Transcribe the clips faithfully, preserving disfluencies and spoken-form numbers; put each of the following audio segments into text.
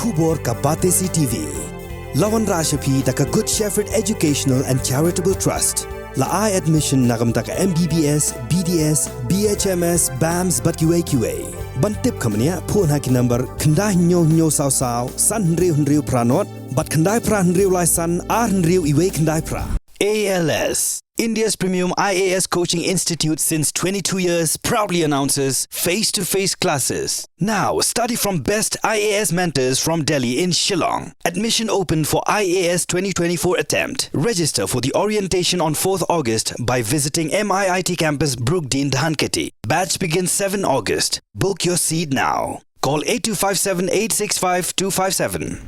Khubor ka Batesi T V. La wanrah sha phi da ka Good Shepherd Educational and Charitable Trust. La ai admission na ka bynta ka M B B S, B D S, B H M S, BAMS bad kiwei kiwei. Ban tip kham bniah, phone ha ki number khyndai hynñiew hynñiew saw saw san hynriew hynriew phra nod bad khyndai phra hynriew lai san ar hynriew iwei khyndai phra. A L S, India's premium I A S coaching institute since twenty-two years, proudly announces face-to-face classes. Now, study from best I A S mentors from Delhi in Shillong. Admission open for I A S twenty twenty-four attempt. Register for the orientation on fourth August by visiting M I I T campus, Brookdean, Dhankheti. Batch begins seven August. Book your seat now. Call eight two five seven eight six five two five seven.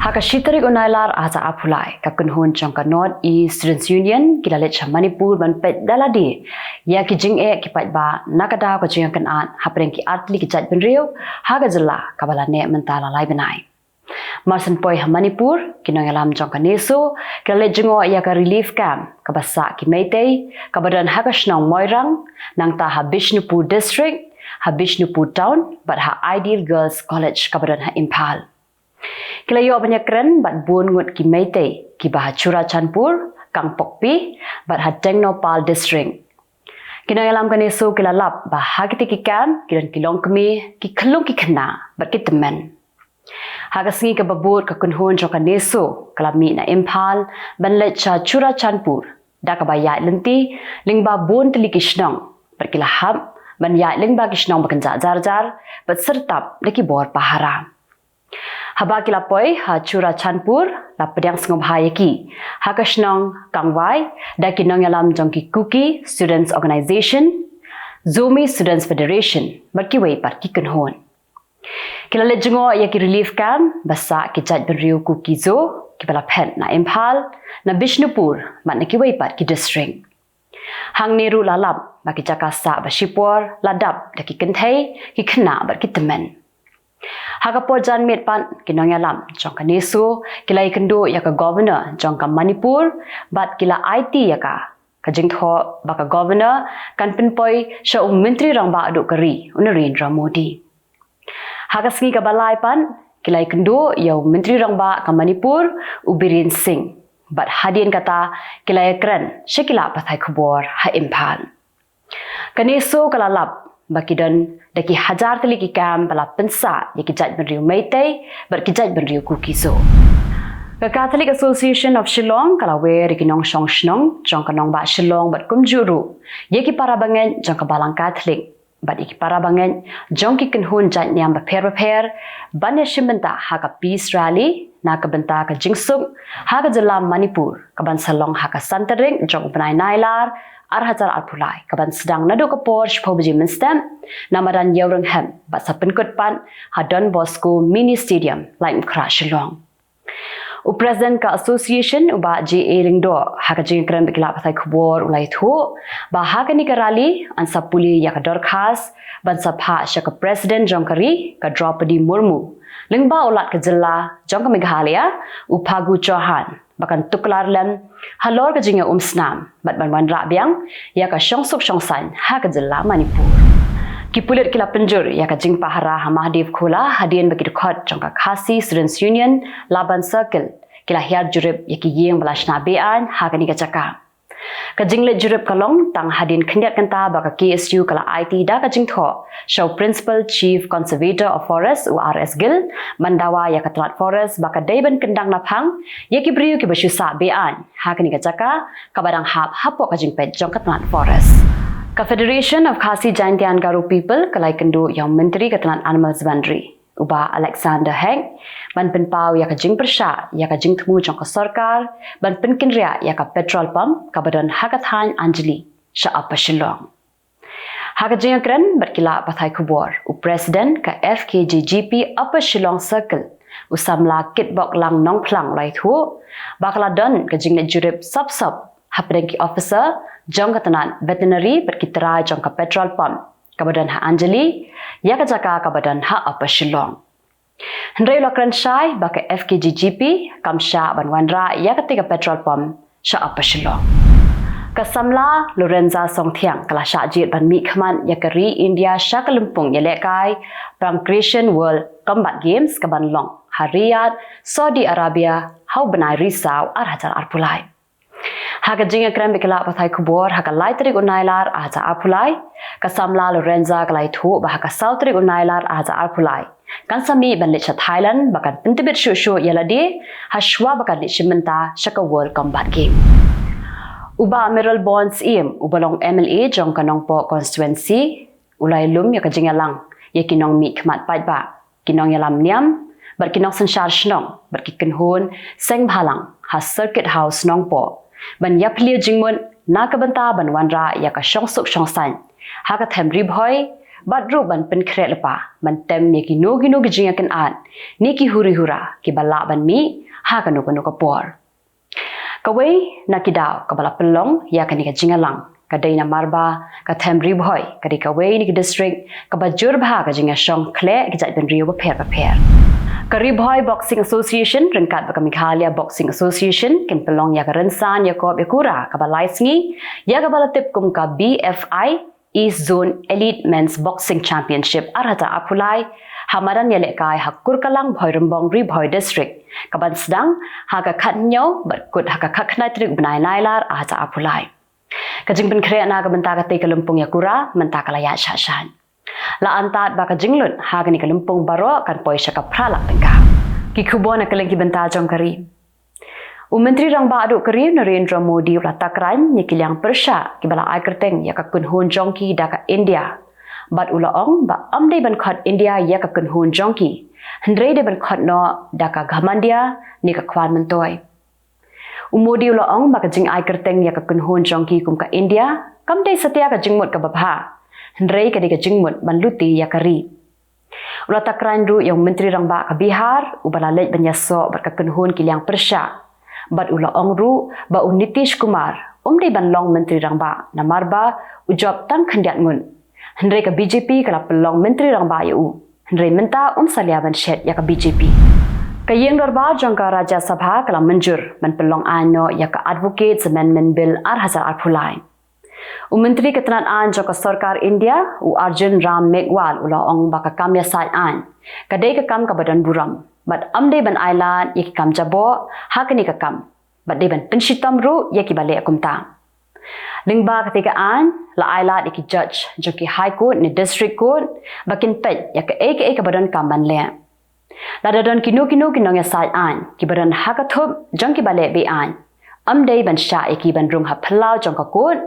Ha ka shi tarik u Nailar ar hajar arphew lai, ka kynhun jong ka North East Students Union ki la leit sha Manipur ban peit da lade ïa ki jingeh ki paidbah na ka daw ka jingïakynad hapdeng ki artylli ki jaitbynriew ha ka jylla kaba la neh mynta la lai bnai. Mar syn poi ha Manipur, ki nongïalam jong ka NESO ki la leit jngoh ïa ka relief camp kaba sah ki Meitei, kaba don ha ka shnong Moirang, nangta ha Bishnupur District, ha Bishnupur Town bad ha Ideal Girls College kaba don ha Imphal. Ki la ïoh ban ïakren bad bun ngut ki Meitei kiba ha Churachandpur, Kangpokpi bad ha Tengnoupal District. Ki nongïalam ka NESO ki la lap ba ha kitei ki camp ki don ki longkmie, ki khyllung ki khynnah bad ki tymmen. Ha ka sngi kaba bud, ka kynhun jong ka NESO ka la mih na Imphal ban leit sha Churachandpur da kaba ïaid lynti lyngba bun tylli ki shnong bad ki la hap ban ïaid lyngba ki shnong ba kynjah jar jar bad syrtap da ki bor pahara. Haba ki la poi ha Churachandpur, la pdiang sngewbha ïa ki ha ka shnong Kangwai da ki nongïalam jong ki Kuki Students Organisation, Zomi Students Federation bad kiwei pat ki kynhun. Ki la leit jngoh ïa ki relief camp ba sah ki jaitbynriew Kuki-Zo kiba la phet na Imphal, na Bishnupur bad na kiwei pat ki district. Hangne ruh la lap ba ki jaka sah ba shipor la dap da ki kynthei, ki khynnah bad ki tymmen. Ha ka por janmiet pat, ki nongïalam jong ka NESO ki la ïakynduh ïa ka Governor jong ka Manipur bad ki la aiti ïa ka ka jingthoh ba ka Governor kan pynpoi sha u Myntri Rangbah duh ka ri, u Narendra Modi. Ha ka sngi kaba lai pat, ki la ïakynduh ïa u Myntri Rangbah ka Manipur, u Biren Singh bad hadien kata ki la ïakren sha ki lad pathai khubor ha Imphal. Ka NESO ka la lap ba ki don da ki hajar tylli ki camp ba la pynsah ïa ki jaitbynriew Meitei bad ki jaitbynriew Kuki-Zo. Ka Catholic Association of Shillong ka la wer ïa ki nongshong shnong jong ka nongbah Shillong bad kumjuh ruh ïa ki para bangeit jong ka Balang Catholic bad ïa ki para bangeit jong ki kynhun jait niam bapher bapher ban ïashim bynta ha ka peace rally na ka bynta ka jingsuk ha ka jylla Manipur, kaban sa long ha ka san tarik jong u bnai Nailar ar hajar arphew lai, kaban sdang naduh ka por shiphew baje mynstep na madan Ïewrynghep bad sa pynkut pat ha Don Bosco Mini Stadium, Laitumkhrah, Shillong. U President ka Association, u Bah J A Lyngdoh, ha ka jingïakren bad ki lad pathai khubor u la ïathuh ba ha kane ka rally yn sa pule ïa ka dorkhas ban sa phah sha ka President jong ka ri, ka Droupadi Murmu, lyngba u Lat ka jylla jong ka Meghalaya, u Phagu Chauhan, ba kan tuklar lem halor ka jingïaumsnam bad ban wanrah biang ïa ka shongsuk shongsaiñ ha ka jylla Manipur. Ki pulit ki la pynjur ïa ka jingpahara ha Mahadev Khola hadien ba ki dkhot jong ka Khasi Students Union Laban Circle ki la hiar jurip ïa ki ïing ba la shna be-aiñ ha kane ka jaka. Ka jingleit jurip ka long tang hadien khyndiat kynta ba ka K S U ka la aiti da ka jingthoh sha u Principal Chief Conservator of Forest, u R S Gill, ban dawa ïa ka tnat forest ba ka dei ban kyndang naphang ïa ki briew kiba shu sah be-aiñ ha kane ka jaka kaba dang hap hapoh ka jingpeit jong ka tnat forest. Ka Federation of Khasi Jaintia and Garo People ka la ïakynduh ïa u Myntri ka tnat Animal Husbandry, u Bah Alexander Hek, ban pynpaw ïa ka jingpyrshah ïa ka jingthmu jong ka sorkar ban pynkynriah ïa ka petrol pump kaba don ha ka thaiñ Anjali sha Upper Shillong. Ha ka jingïakren bad ki lad pathai khubor, u President ka F K J G P Upper Shillong Circle, u samla Kitboklang Nongphlang, u la ïathuh ba ka la don ka jingleit jurip sop sop hapdeng ki officer jong ka tnat veterinary bad ki trai jong ka petrol pump kaba don ha Anjali ïa ka jaka kaba don ha Upper Shillong. Hynrei u la kren shai ba ka F K J G P kam shah ban wanrah ïa katei ka petrol pump sha Upper Shillong. Ka samla Lorenza Songthiang ka la shah jied ban mihkhmat ïa ka ri India sha ka lympung ïalehkai Pancratian World Combat Games kaban long ha Riyadh, Saudi Arabia, ha u bnai Risaw ar hajar arphew lai. Ha ka jingïakren bad ki lad pathai khubor ha ka lai tarik u Nailar ar hajar arphew lai, ka samla Lorenza ka la ïathuh ba ha ka saw tarik u Nailar ar hajar arphew lai kan sa mih ban leit sha Thailand ba kan pyntbit shuh shuh ïa lade hashwa ba kan leit shim bynta sha ka World Combat Game. U Bah Mayralborn Syiem, uba long M L A jong ka Nongpoh constituency, u la ïalum ïa ka jingïalang ïa ki nongmihkhmat paidbah, ki nongïalam niam bad ki nongsynshar shnong bad ki kynhun seng bhalang ha Circuit House Nongpoh ban ïaphylliew jingmut na ka bynta ban wanrah ïa ka shongsuk shongsaiñ ha ka them Ri Bhoi bad ruh ban pynkhreh lypa ban tem ïa kino kino ki jingïakynad ne ki huri hura kiba lah ban mih ha kano kano ka por. Kawei na ki daw kaba la pynlong ïa kane ka jingïalang ka dei namar ba ka them Ri Bhoi ka dei kawei na ki district kaba jur bha ka jingïashong khleh ki jaitbynriew bapher bapher. Ka Ri Bhoi Boxing Association ryngkat bad ka Meghalaya Boxing Association kin pynlong ïa ka rynsan ïakop ïakura kaba lai sngi, ïa kaba la tip kum ka B F I East Zone Elite Men's Boxing Championship ar hajar arphew lai ha madan ïalehkai ha Kurkalang Bhoirymbong, Ri Bhoi District, kaban sdang ha ka khathynñiew bad kut ha ka khatkhyndai tarik u bnai Nailar ar hajar arphew lai. Ka jingpynkhreh na ka bynta katei ka lympung ïakura mynta ka la ïaid shah shaiñ. La antad ba ka jinglut ha kane ka lympung baroh kan poi sha ka phra lak tyngka. Ki khubor na kylleng ki bynta jong ka ri. U Myntri Rangbah duh ka ri Narendra Modi u la takriñ ïa ki liang pyrshah kiba la ai kyrteng ïa ka kynhun jong ki da ka India, bad u la ong ba ym dei ban khot India ïa ka kynhun jong ki, hynrei dei ban khot noh da ka Ghamandia ne ka Khwan Myntoi. U Modi u la ong ba ka jingai kyrteng ïa ka kynhun jong ki kum ka India kam dei satia ka jingmut kaba bha, hynrei ka dei ka jingmut ban lute ïa ka ri. U la takriñ ruh ïa u Myntri Rangbah ka Bihar uba la leit ban ïasoh bad ka kynhun ki liang pyrshah, bad u la ong ruh ba u Nitish Kumar um dei ban long Myntri Rangbah namar ba u jop tang khyndiat ngut, hynrei ka B J P ka la pynlong Myntri Rangbah ïa u, hynrei mynta um salia ban shet ïa ka B J P. Ka ïing dorbar jong ka Rajya Sabha ka la mynjur ban pynlong aiñ noh ïa ka Advocates Amendment Bill ar hajar arphew lai. U Myntri ka tnad aiñ jong ka Sorkar India, u Arjun Ram Meghwal u la ong ba ka kam ïasaid aiñ ka dei ka kam kaba don burom bad ym dei ban ai lad ïa ki kam jaboh ha kane ka kam, bad dei ban pynshitom ruh ïa kiba leh kumta. Lyngba katei ka aiñ la ai lad ïa ki judge jong ki High Court ne District Court ba kin peit ïa kaei kaei kaba donkam ban leh. Lada don kino kino ki nongïasaid aiñ kiba don ha ka thup jong kiba leh be-aiñ, ym dei ban shah ïa ki ban rung ha phyllaw jong ka court,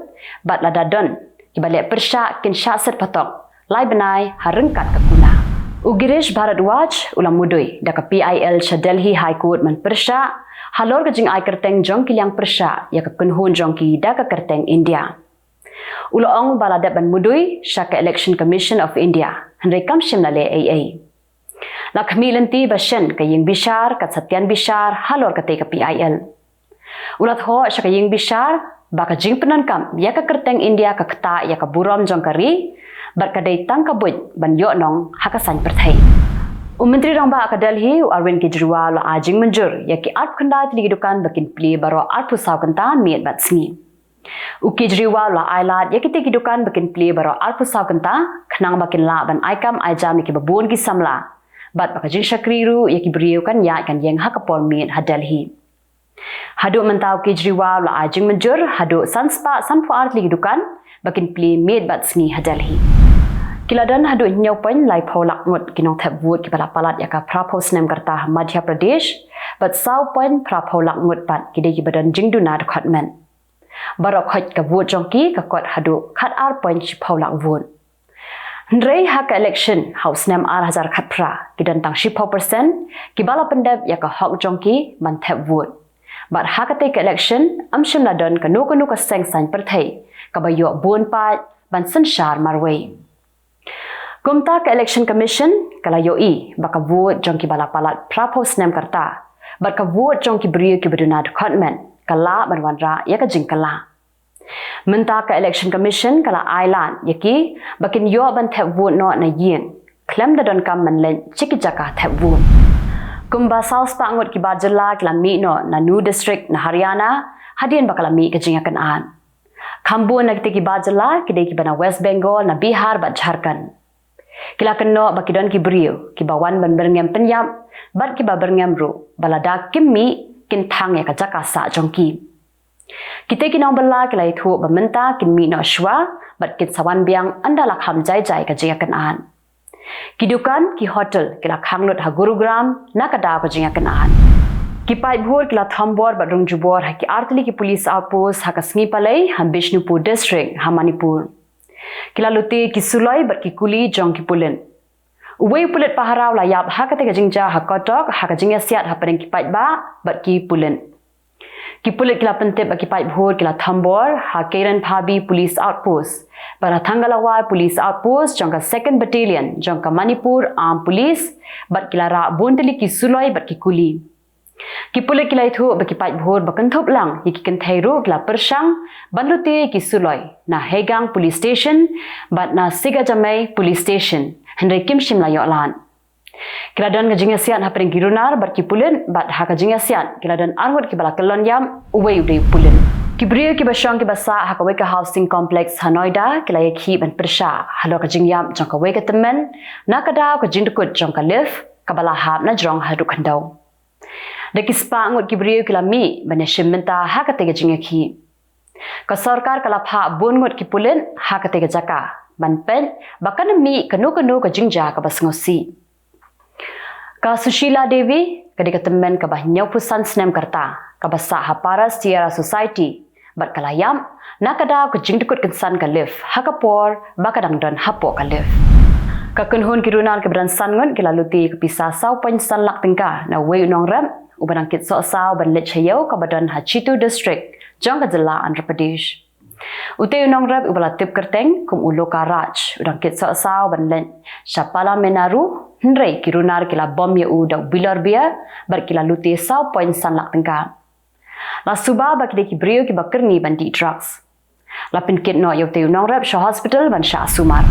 bad lada don kiba leh pyrshah kin shah set patok lai bnai ha ryngkat ka kuna. U Girish Bharadwaj u la mudui da ka P I L sha Delhi High Court man pyrshah halor ka jingai kyrteng jong ki liang pyrshah ïa ka kynhun jong ki da ka kyrteng India. U la ong ba la dep ban mudui sha ka Election Commission of India, hynrei kam shym la leh ei ei. La khmih lynti ba shen ka ïing bishar kan sa tian bishar halor katei ka P I L. U la thoh sha ka ïing bishar ba ka jingpyndonkam ïa ka kyrteng India ka ktah ïa ka burom jong ka ri, bad ka dei tang ka buit ban ïoh nong ha ka saiñ pyrthei. U Myntri Rangbah ka Delhi, u Arvind Kejriwal, u la ai jingmynjur ïa ki arphew khyndai tylli ki dukan ba kin plie baroh arphew saw kynta miet bad sngi. U Kejriwal u la ai lad ïa kitei ki dukan ba kin plie baroh arphew saw kynta, khnang ba kin lah ban ai kam ai jam ïa kiba bun ki samla, bad ba ka jingshakri ruh ïa ki briew kan ïaid kan ïeng ha ka por miet ha Delhi. Haduh mynta u Kejriwal u la ai jingmynjur haduh san spah sanphew ar tylli ki dukan ba kin plie miet bad sngi ha Delhi. Ki la don haduh hynñiew point laiphew lak ngut ki nongthep vote kiba la palat ïa ka phraphew snem ka rta ha Madhya Pradesh, bad saw point phraphew lak ngut pat ki dei kiba don jingduna dkhot met. Baroh khoit ka vote jong ki ka kot haduh khatar point shiphew lak vote. Hynrei ha ka election ha u snem ar hajar khatphra ki don tang shiphew percent kiba la pyndep ïa ka hok jong ki ban thep vote. Bad ha katei ka election ym shym la don kano kano ka seng saiñ pyrthei kaba ïoh bun paid ban synshar marwei. Kumta ka Election Commission ka la ïohi ba ka vote jong kiba la palat phraphew snem ka rta bad ka vote jong ki briew kiba duna dkhot met ka lah ban wanrah ïa ka jingkylla. Mynta ka Election Commission ka la ai lad ïa ki ba kin ïoh ban thep vote noh na ïing khlem da donkam ban leit sha ki jaka thep vote. Kumba saw spah ngut ki bar jylla ki la mih noh na Nuh District na Haryana hadien ba ka la mih ka jingïakynad. Kham bun na kitei ki bar jylla ki dei kiba na West Bengal, na Bihar bad Jharkhand. Ki la kynnoh ba ki don ki briew kiba wan ban byrngem pynïap bad kiba byrngem ruh ba lada kim mih kin thang ïa ka jaka sah jong ki. Kitei ki nongbylla ki la ïathuh ba mynta kin mih noh shuwa bad kin sa wan biang ynda la kham jai jai ka jingïakynad. Ki dukan, ki hotel ki la khang lut ha Gurugram na ka daw ka jingïakynad. Ki paidbah ki la thombor bad rung jubor ha ki artylli ki police outpost ha ka sngi Palei ha Bishnupur District ha Manipur. Ki la lute ki suloi bad ki kuli jong ki pulit. Uwei u pulit pahara u la ïap ha katei ka jingjia ha Cuttack ha ka jingïasiat hapdeng ki paidbah bad ki pulit. Ki pulit ki la pyntip ba ki paidbah ki la thombor ha Keirenphabi Police Outpost bad ha Thangalawai Police Outpost jong ka Second Battalion jong ka Manipur Armed Police bad ki la rah bun tylli ki suloi bad ki kuli. Ki pulit ki la ïathuh ba ki paidbah ba kynthup lang ïa ki kynthei ruh ki la pyrshang ban lute ïa ki suloi na Hegang Police Station bad na Sigajamei Police Station, hynrei kim shym la ïoh lad. Ki la don ka jingïasiat hapdeng ki runar bad ki pulit bad ha ka jingïasiat ki la don arngut kiba la kyllon ïap, uwei u dei u pulit. Ki briew kiba shong kiba sah ha kawei ka housing complex ha Noida ki la ïakhih ban pyrshah halor ka jingïap jong kawei ka tymmen na ka daw ka jingdkut jong ka lift kaba la hap na jrong haduh khyndew. Da ki spah ngut ki briew ki la mih ban ïashim bynta ha katei ka jingïakhih. Ka sorkar ka la phah bun ngut ki pulit ha katei ka jaka ban peit ba kan ym mih kano kano ka jingjia kaba sngewsih. Ka Sushila Devi ka dei ka tymmen kaba hynñiewphew san snem ka rta, kaba sah ha Paras Tiara Society bad ka la ïap na ka daw ka jingdkut kynsan ka lift ha ka por ba ka dang don hapoh ka lift. Ka kynhun ki runar kiba don san ngut ki la lute ïa ka pisa saw point san lak tyngka na uwei u nongrep uba dang kit sohsaw ban leit sha ïew kaba don ha Chittoor District jong ka jylla Andhra Pradesh. Utei u nongrep uba la tip kyrteng kum u Loka Raj u dang kit sohsaw ban leit sha Palamenaroo, hynrei ki runar ki la bom ïa u da u bilor beer bad ki la lute saw point san lak tyngka. La suba ba ki dei ki briew kiba kyrni ban dih drugs. La pynkit noh ïa utei u nongrep sha hospital ban shah sumar.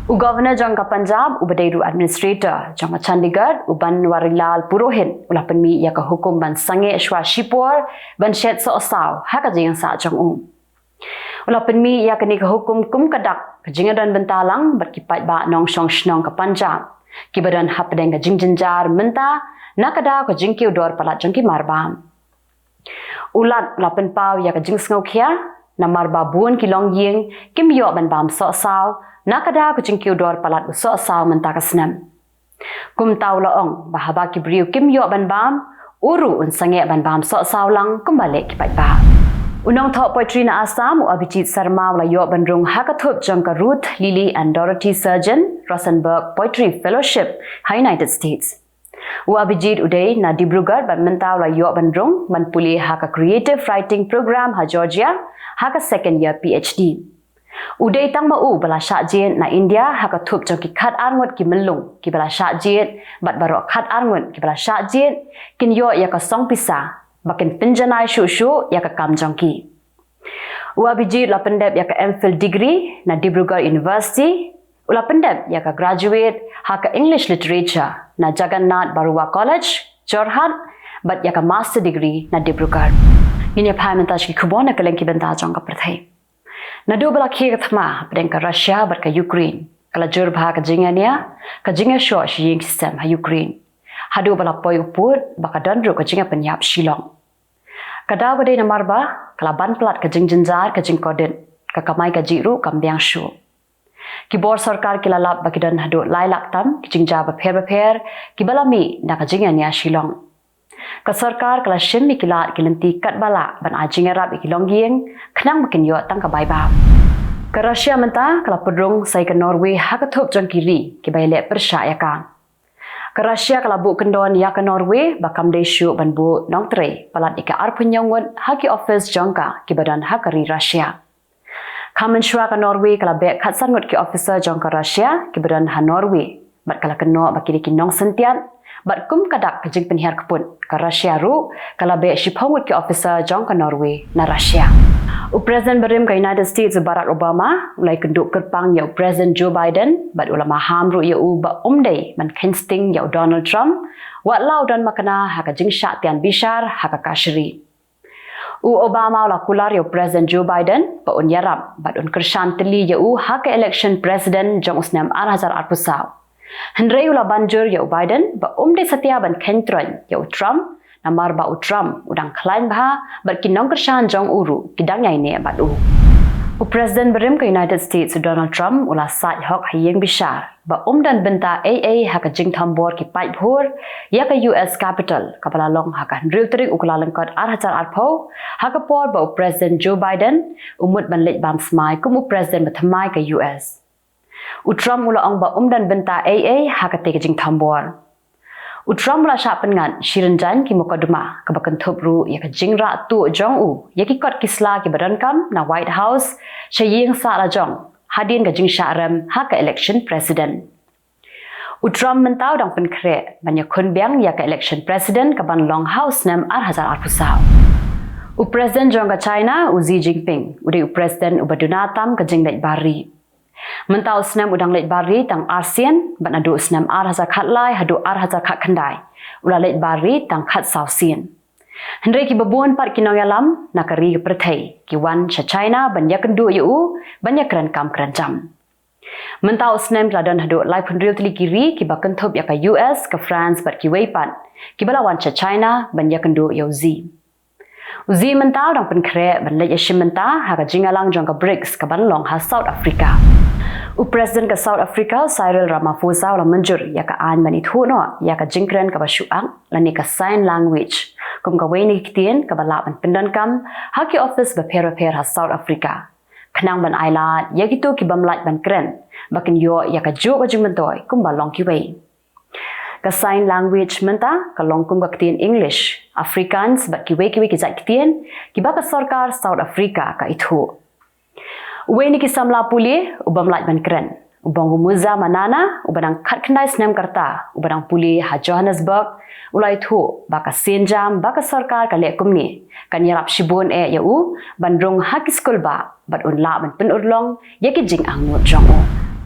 U Governor jong ka Punjab uba dei ruh Administrator jong ka Chandigarh, u Banwarilal Purohit, u la pynmih ïa ka hukum ban sangeh shuwa shipor ban shet sohsaw ha ka jingïasah jong u. U la pynmih ïa kane ka hukum kum ka dak ka jingïadon bynta lang bad ki paidbah nongshong shnong ka Punjab kiba don hapdeng ka jingjynjar mynta na ka daw ka jingkiew dor palat jong ki marbam. U Lat u la pynpaw ïa ka jingsngewkhia namar ba bun ki longïing kim ïoh ban bam sohsaw na ka daw ka jingkiew dor palat u sohsaw mynta ka snem. Kumta u la ong ba haba ki briew kim ïoh ban bam, u ruh un sangeh ban bam sohsaw lang kumba leh ki paidbah. U nongthoh poetry na Assam, u Abhijit Sharma, u la ïoh ban rung ha ka thup jong ka Ruth, Lily and Dorothy Surgeon Rosenberg Poetry Fellowship ha United States. U Abhijit u dei na Dibrugarh bad mynta u la ïoh ban rung ban pule ha ka Creative Writing Program ha Georgia ha ka second year P H D. U dei tang ma u ba la shah jied na India ha ka thup jong ki khat ar ngut ki myllung kiba la shah jied bad baroh khat ar ngut kiba la shah jied kin ïoh ïa ka song pisa ba kin pynjanai shuh shuh ïa ka kam jong ki. U Abhijit u la pyndep ïa ka M Phil degree na Dibrugarh University, u la pyndep ïa ka graduate ha ka English Literature na Jagannath Baruah College, Jorhat, bad ïa ka master degree na Dibrugarh. Ngin ïa phai mynta sha ki khubor na kylleng ki bynta jong ka pyrthei. Naduh ba la khie ka thma hapdeng ka Russia bad ka Ukraine, ka la jur bha ka jingïania, ka jingïashoh sha ïing ki sem ha Ukraine. Haduh ba la poi u pud ba ka don ruh ka jingïapynïap shilong. Ka daw ka dei namar ba ka la ban palat ka jingjynjar, ka jingkordit, ka kamai kajih ruh kam biang shuh. Ki bor sorkar ki la lap ba ki don haduh lai lak tam ki jingjia bapher bapher kiba la mih na ka jingïania shilong. Ka sorkar ka la shim ïa ki lad ki lynti katba lah ban ai jingïarap ïa ki longïing khnang ba kin ïoh tang ka bai bam. Ka Russia mynta ka la pynrung sa ïa ka Norway ha ka thup jong ki ri kiba ïaleh pyrshah ïa ka. Ka Russia ka la buh kyndon ïa ka Norway ba kam dei shuh ban buh nongtrei palat ïa ka arphew hynñiew ngut ha ki office jong ka kiba don ha ka ri Russia. Kha mynshuwa ka Norway ka la beh khatsan ngut ki officer jong ka Russia kiba don ha Norway bad ka la kynnoh ba ki dei ki nongsyntiat bad kum ka dak ka jingpynhiar kput, ka Russia ruh ka la beh shiphew ngut ki officer jong ka Norway na Russia. U President barim ka United States u Barack Obama u la ïakynduh kyrpang ïa u President Joe Biden bad u la maham ruh ïa u ba um dei ban kheiñ sting ïa u Donald Trump wat la u don makna ha ka jingshah tian bishar ha ka kashari. U Obama u la kular ïa u President Joe Biden ba un ïarap bad un kyrshan tylli ïa u ha ka election president jong u snem ar hajar arphew saw. Hynrei u la ban jur ïa u Biden ba um dei satia ban kheiñ troiñ ïa u Trump, namar ba u Trump u dang khlaiñ bha bad ki nongkyrshan jong u ruh ki dang ïaineh bad u. U President barim ka United States u Donald Trump u la said hok ha ïing bishar ba um don bynta ei ei ha ka jingthombor ki paidbah ïa ka U S Capitol kaba la long ha ka hynriew tarik u Kyllalyngkot ar hajar arphew, ha ka por ba u President Joe Biden u mut ban leit bam smai kum u President ba thymmai ka U S. U Trump u la ong ba um don bynta ei ei ha katei ka jingthombor. U Trump u la shah pynngat shi rynjang ki mukotduma kaba kynthup ruh ïa ka jingrah tuh jong u ïa ki kot ki sla kiba donkam na White House sha ïing sah lajong hadien ka jingshah rem ha ka election president. U Trump mynta u dang pynkhreh ban ïakhun biang ïa ka election president kaban long ha u snem ar hajar arphew saw. U President jong ka China u Xi Jinping u dei u President uba duna tam ka jingleit bar ri. Mynta u snem u dang leit bar ri tang arsien bad naduh u snem ar hajar khatlai haduh ar hajar khatkhyndai u la leit bar ri tang khatsaw sien. Hynrei kiba bun pat ki nongïalam na ka ri ka pyrthei ki wan sha China ban ïakynduh ïa u ban ïakren kam kren jam. Mynta u snem ki la don haduh laiphew hynriew tylli ki ri kiba kynthup ïa ka U S, ka France bad kiwei pat kiba la wan sha China ban ïakynduh ïa u Xi. U Xi mynta u dang pynkhreh ban leit ïashim bynta ha ka jingïalang jong ka BRICS kaban long ha South Africa. U President ka South Africa u Cyril Ramaphosa u la mynjur ïa ka aiñ ban ithuh noh ïa ka jingkren kaba shu ak lane ka sign language kum kawei na ki ktien kaba lah ban pyndonkam ha ki ophis bapher bapher ha South Africa, khnang ban ailad ïa kito ki bym lah ban kren ba kin ïoh ïa kajuh ka jingmyntoi kumba long kiwei. Ka sign language mynta ka long kum ka ktien English, Afrikaans bad kiwei kiwei ki jait ktien kiba ka sorkar South Africa ka ithuh. Uwei na ki samla pule u bym lah ban kren, u Bongumuza Manana, uba dang khatkhyndai snem ka rta, uba dang pule ha Johannesburg, u la ithuh ba ka sienjam ba ka sorkar ka leh kumne kan ïarap shibun eh ïa u ban rung ha ki skulbah bad un lah ban pynurlong ïa ki jingangnud jong u.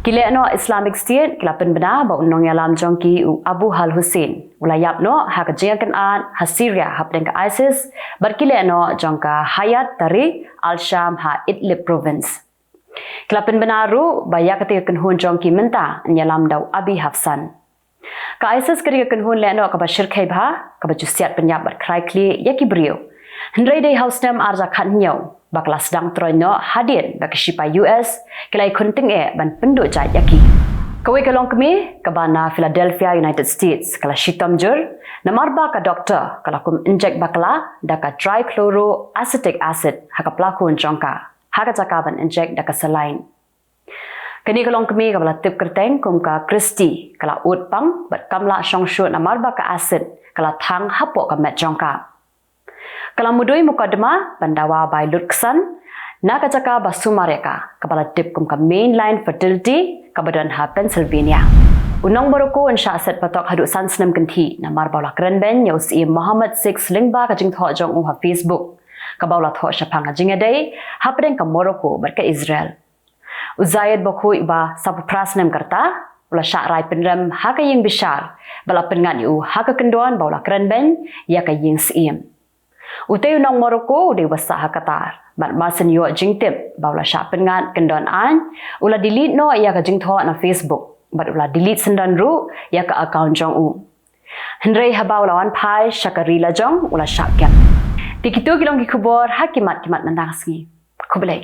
Ki lehnoh Islamic State ki la pynbna ba u nongïalam jong ki u Abu Al Hussein u la ïap noh ha ka jingïakynad ha Syria hapdeng ka ISIS bad ki lehnoh jong ka Hayat Tahrir al-Sham ha Idlib Province. Ki la pynbna ruh ba ïa katei ka kynhun jong ki mynta yn ïalam da u Abi Hafsan. Ka ISIS ka dei ka kynhun lehnoh kaba shyrkhei bha, kaba ju siat pynïap bad khrai khlieh ïa ki briew. Hynrei dei ha u snem ar hajar khathynñiew ba ka la sdang troiñ noh hadien ba ki shipai U S ki la ïakhun tyngeh ban pynduh jait ïa ki. Kawei ka longkmie kaba na Philadelphia, United States ka la shitom jur namar ba ka doktor ka la kum injek bakla da ka trichloroacetic acid ha ka plakhun jong ka ha ka jaka ban injek da ka saline. Kane ka longkmie kaba la tip kyrteng kum ka Christy ka la ud pang bad kam lah shong shuh namar ba ka acid ka la thang hapoh ka met jong ka. Ka la mudui mukotduma ban dawa bai lutksan na ka jaka ba sumar ïa ka, kaba la tip kum ka Main Line Fertility kaba don ha Pennsylvania. U nong Morocco un shah set patok haduh san snem kynthih namar ba u la kren beiñ ïa u Syiem Mohammed six lyngba ka jingthoh jong u ha Facebook kaba u la thoh shaphang ka jingïadei hapdeng ka Morocco bad ka Israel. U Zayed Bakhoui uba sawphew phra snem ka rta u la shah rai pynrem ha ka ïing bishar ba la pynngat ïa u ha ka kyndon ba u la kren beiñ ïa ka ïing syiem. Utei u nong Morocco u dei uba sah ha Qatar bad mar syn ïoh jingtip ba u la shah pynngat kyndon aiñ, u la delete noh ïa ka jingthoh na Facebook bad u la delete syndon ruh ïa ka account jong u. Hynrei haba u la wan phai sha ka ri lajong u la shah kem. Te kito ki long ki khubor ha ki mat ki mat mynta ka sngi. Khublei.